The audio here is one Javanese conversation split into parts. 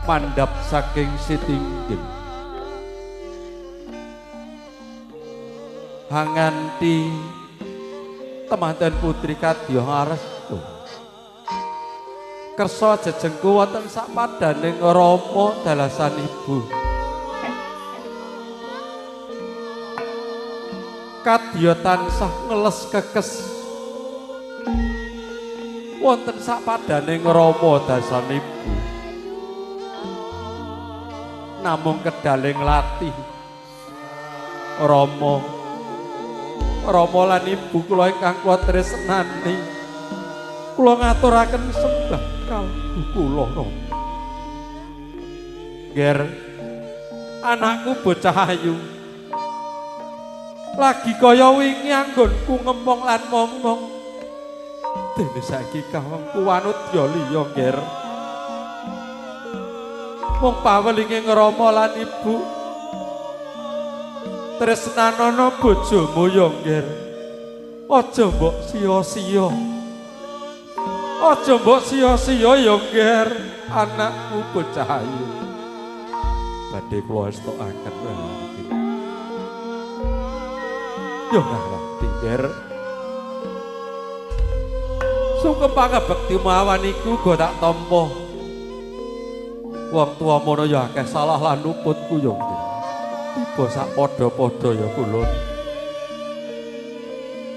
Mandhap saking sitinggil. Hanganti temanten putri kadya arestu. Kersa jejengku wonten sapadaning rama dalasan ibu. Kadya tansah ngeles kekes wonten sapadaning rama dasan ibu. Namung kedaling latih rama rama lan ibu kula ingkang kula tresnani, kula ngaturaken sembah kalbu kula rama. Nger anakku bocah ayu lagi kaya wingi anggonku ngemong lan momong, dene saiki kawengku wanudya liya nger. Mung pawelinge ngrama lan ibu, tresnanana bojomu ya nger. Aja mbok sia-sia, aja mbok sia-sia ya nger, anakku bocah ayu. Badhe kula estokaken yo ngerti nger. Sungkem pangabekti mawan iku go tak tampa. Wong tuwa mono ya akeh salah lan luputku ya nggih. Tiba sak padha-padha ya kula.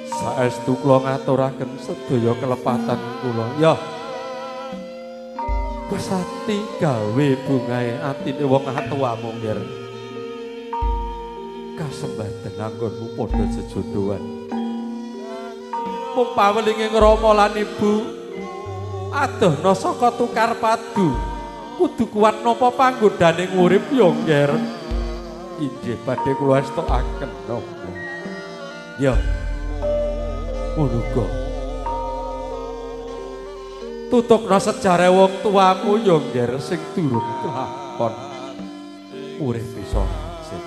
Saestu kula ngaturaken sedaya kelepatan kula. Ya. Besati gawe bungae atine wong atuwamu nggih. Kasembadan anggonmu padha jejodohan. Mung pawelinge ngrama lan ibu adohna saka tukar padu. Kudu kuat napa panggodane ngurip ya nger. Inggih badhe kula estokaken napa. Ya. Ngono uga. Tutukna sejarah wong tuamu ya nger sing durung kelakon. Urip bisa rajin.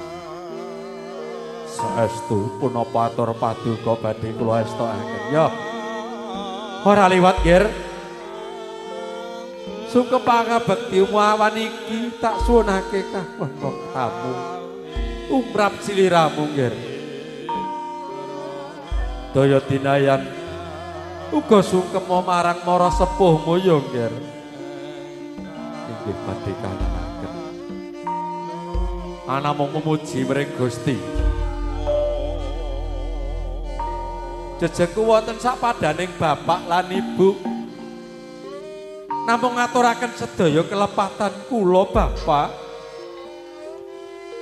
Saestu punapa atur paduka badhe kula estokaken. Ya. Ora liwat nger. Sungkem pangabekti awan iki tak suwunake kawon kamu. Umrap siliramu nger. Daya dinayan uga sungkem marang mara sepuhmu ya nger. Inggih badhe kananaken. Anamung memuji mring Gusti. Jejegku wonten sapadaning bapak lan ibu. Namung ngaturaken sedaya kelepatan kula bapak.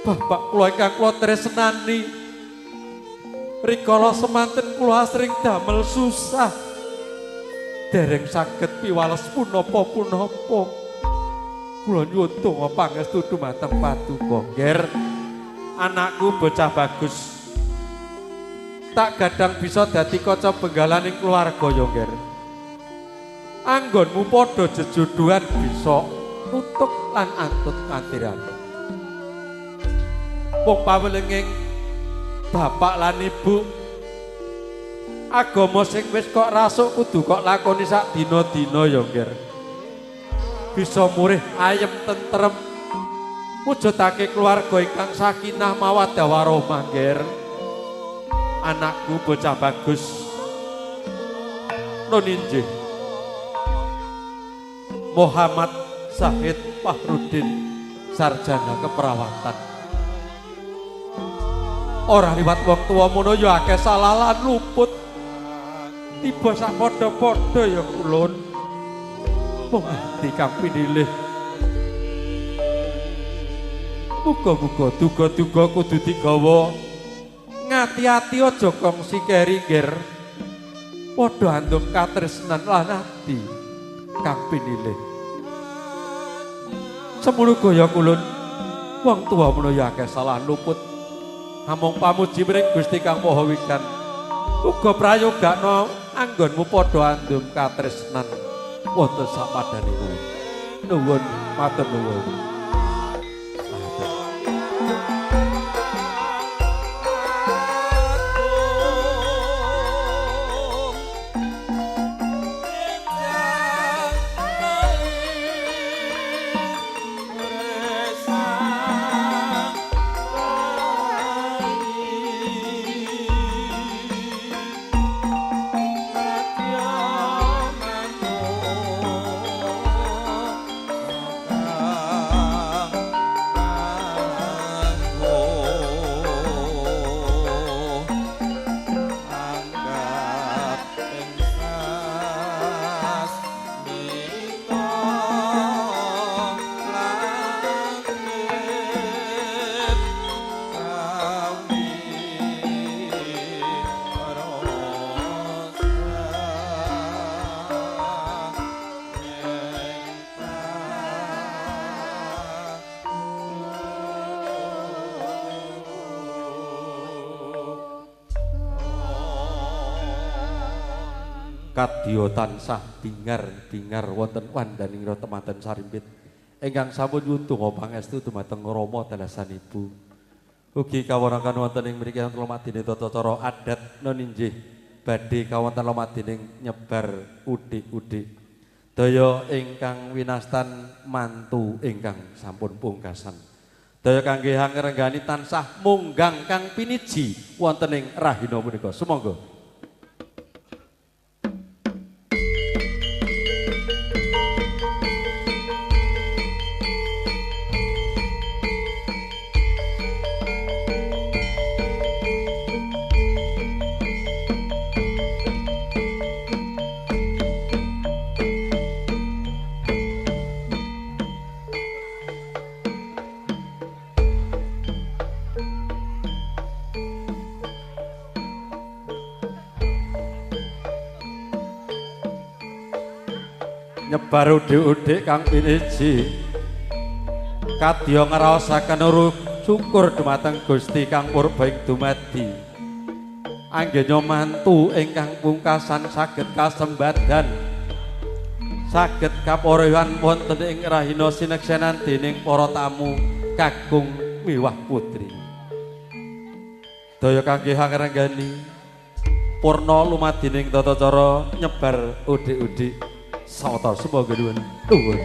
Bapak kula ingkang kula tresnani. Rikala semanten kula asring damel susah. Dereng saged piwales punapa-punapa. Kula nyuwun donga pangestu dumateng paduka nger. Anakku bocah bagus. Tak gadang bisa dadi kaca benggalaning keluarga ya nger. Anggonmu padha jejodohan bisa nutuk lan antut kantiran. Mung pawelinging bapak lan ibu, agama sing wis kok rasuk kudu kok lakoni sak dina-dina ya nger. Bisa murih ayem tentrem, mujudake keluarga ingkang sakinah mawaddah warahmah nger. Anakku bocah bagus. Nun injih. Muhammad Zahid Fahrudin, sarjana keperawatan. Ora liwat wong tuwa mono ya akeh salah lan luput. Tiba sak padha-padha ya kulon. Mung ati kang pinilih. Muga-muga duga-duga kudu digawa. Ngati-ati aja kongsi keri nger. Padha andum katresnan lan ati kang pinilih. Semono gaya kulun, wong tuwa menawa ya akeh salah luput. Amung pamuji mring Gusti Kang Maha Wikan. Uga prayogakno anggonmu padha andum katresnan wonten sapadane kuwi. Nuwun matur nuwun. Kadya tansah bingar-bingar wonten wandaning temanten sarimpit ingkang sampun nyuwun donga pangestu dumateng Rama dalasan Ibu. Ugi kawontenan wonten ing mriki lumadene tata cara adat noninjih badhe kawonten lumadining nyebar udik-udik. Daya ingkang winastan mantu ingkang sampun pungkasan. Daya kangge hangrenggani tansah munggang kang piniji wonten ing rahina punika. Sumangga. Nyebar udik-udik kang piniji kadya ngraosaken syukur dumateng Gusti kang purba ing dumadi. Anggenya mantu ingkang pungkasan saged kasembadan saged kaporehan wonten ing rahina sineksenan dening para tamu kakung miwah putri. Daya kangge hangrenggani purna lumadining tata cara nyebar udik-udik. Sawetara sumangga nuwun. Nuwun.